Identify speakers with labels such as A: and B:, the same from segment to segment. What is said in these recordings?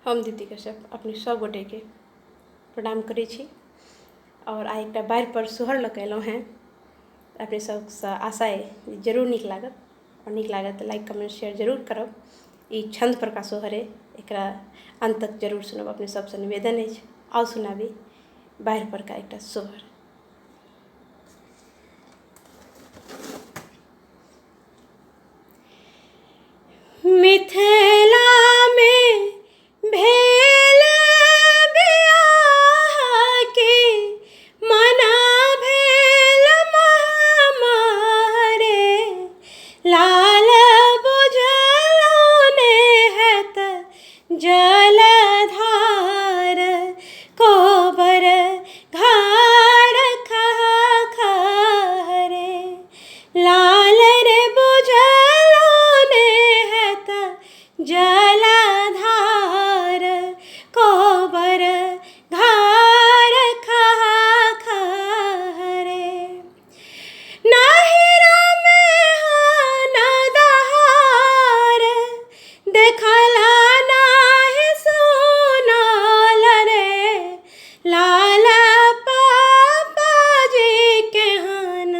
A: हम दीदी कश्यप अपने सभ गोटेके प्रणाम करै छी आओर आइ एकटा बाढ़िपर सोहर लऽ कऽ एलहुँ हेँ। अपने सभसँ आशा अइ जरूर नीक लागत आओर नीक लागत तऽ लाइक कमेन्ट शेयर जरूर करब। ई छन्द परका सोहर अइ, एकरा अन्त तक जरूर सुनब, अपने सभसँ निवेदन अछि। आउ सुनाबी बाढ़ि परका एकटा सोहर। मिथिलामे भेल बियाह के मना भेल महामारे, लाल बुझलो ने हैत जलधार, कोबर घर खहरे, लाल रे बुझलो ने हैत जलधार, कोबर घर खहरे। नहिरा मे हन दहार, देखला नाही सुनल रे, लाल पापा जी केहन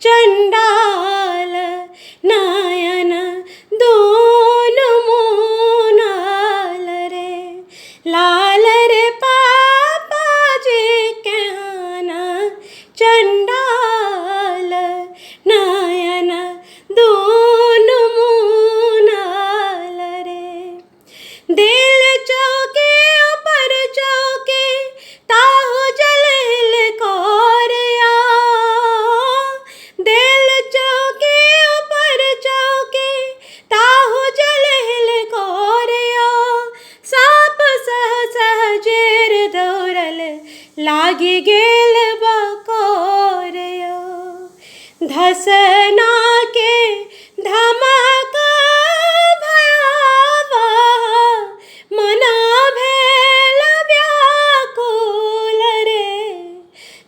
A: चंडाल, नयन दूनु मुनल रे, लाल रे पापा जी केहन चंडाल, नयन दूनु मुनल रे। दिल चौके ऊपर चौके ताहु जल हिल कोरिया, दिल चौके ऊपर चौके ताहु जल हिल कोरिया, साप सह सह जेर दौड़ल लागि गेल बकोरिया, धसना के धमाका भयावह, मना भेल व्याकुल रे,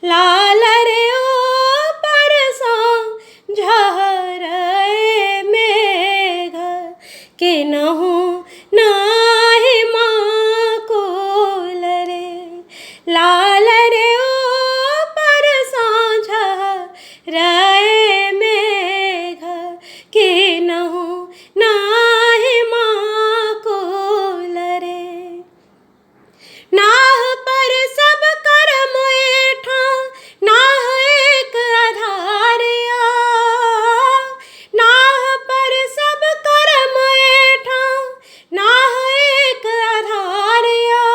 A: लाल रे ऊपर सँ झहरै मेघ, केनहु नाही माकुल रे, लाल रे ऊपर सँ झहरै मेघ, केनहु नाही माकुल रे। नाह पर सब कर्म ऐठाँ, नाह एक आधारिया, नाह पर सब कर्म ऐठाँ, नाह एक आधारिया,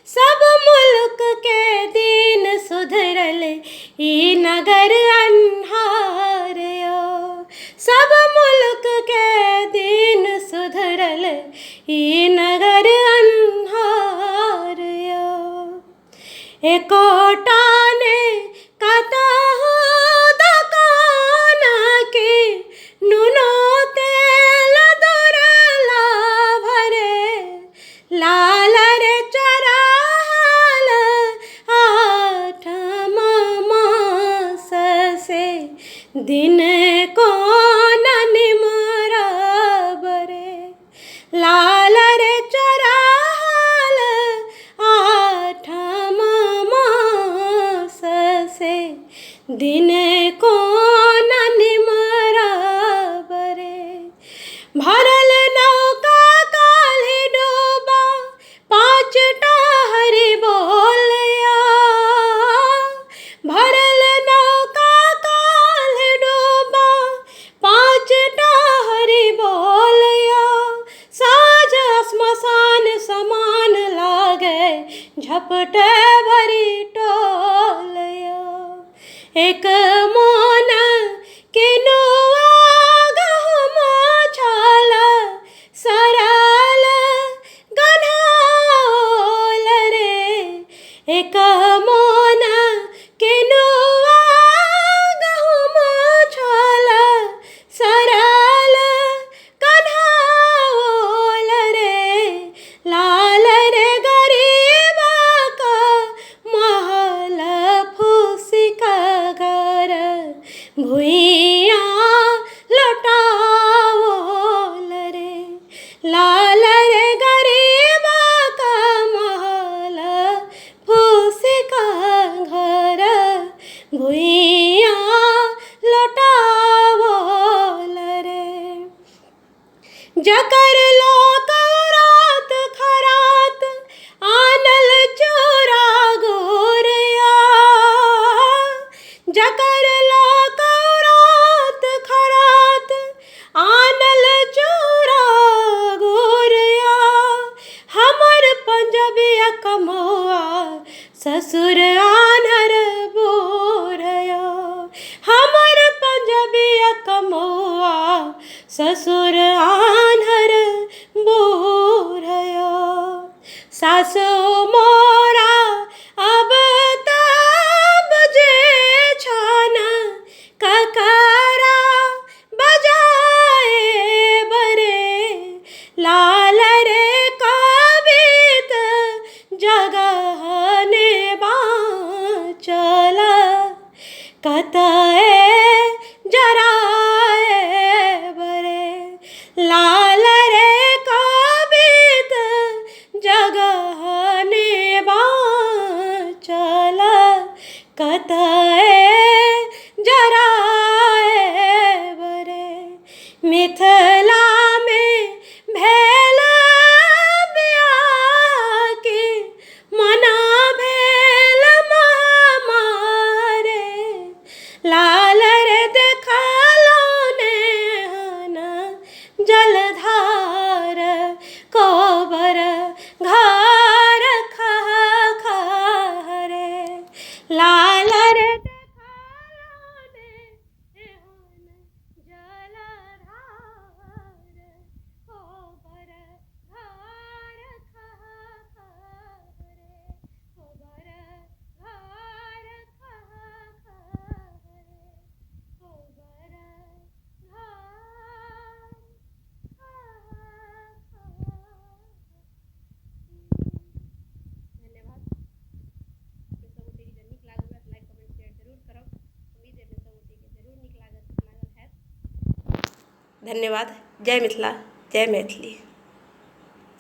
A: सब मुल्क के दिन सुधरल ई नगर अन्हारिया, सब मुल्क के दिन सुधरल ई नगर अन्हारिया। एकोटा ने कतहु दोकान के नुनो तेल दुर्लभ रे, लाल रे चढ़ल आठम मास से दिन कोन निमरब रे, लाल रे चढ़ल आठम मास से दिन कोन निमरब रे। भरल नौका काल्हि डूबा, पाँचटा हरि बोलया, भरल नौका काल्हि डूबा, पाँचटा हरि बोलया, साँझ श्मशान समान लागे झपटे भरी टोलया, एक मोन केनुआ गहुम छल सरल गन्हाओल रे, एक मोन केनुआ गहुम छल सरल गन्हाओल रे, लाल रे गरीबक महल फूसिक घर, भुइयाँ लोटाओल रे, लाल रे गरीब जकर लोक रात खरात आनल चोरा गोरया, जकर लोक रात खरात आनल चोरा गोरया, हमर पंजबिया कमौआ ससुर आन्हर बोरया, हमर पंजबिया कमौआ ससुर आन्हर बोरया। सासु मोरा अब तब जे छन ककरा बजाए बरे, लाल रे कवित जगहने बाँचल कतए जराए बरे, लाल रे कवित जगहने बाँचल कतए जराए बरे। मिथिला में भेल बियाह के मना भेल मारे, लाल रे देखलो नेहन जलधार कोबर घर खरे, लाल रे देखलो नेहन जलधार कोबर घर खरे, कोबर घर खरे, कोबर घर। धन्यवाद। अपने सब गोटेके जँ नीक लागल हुए तऽ लाइक कमेंट शेयर जरूर करब। उम्मीद अइ अपने सब गोटेके जरूर नीक लागल हैत। धन्यवाद। जय मिथिला, जय मैथिली।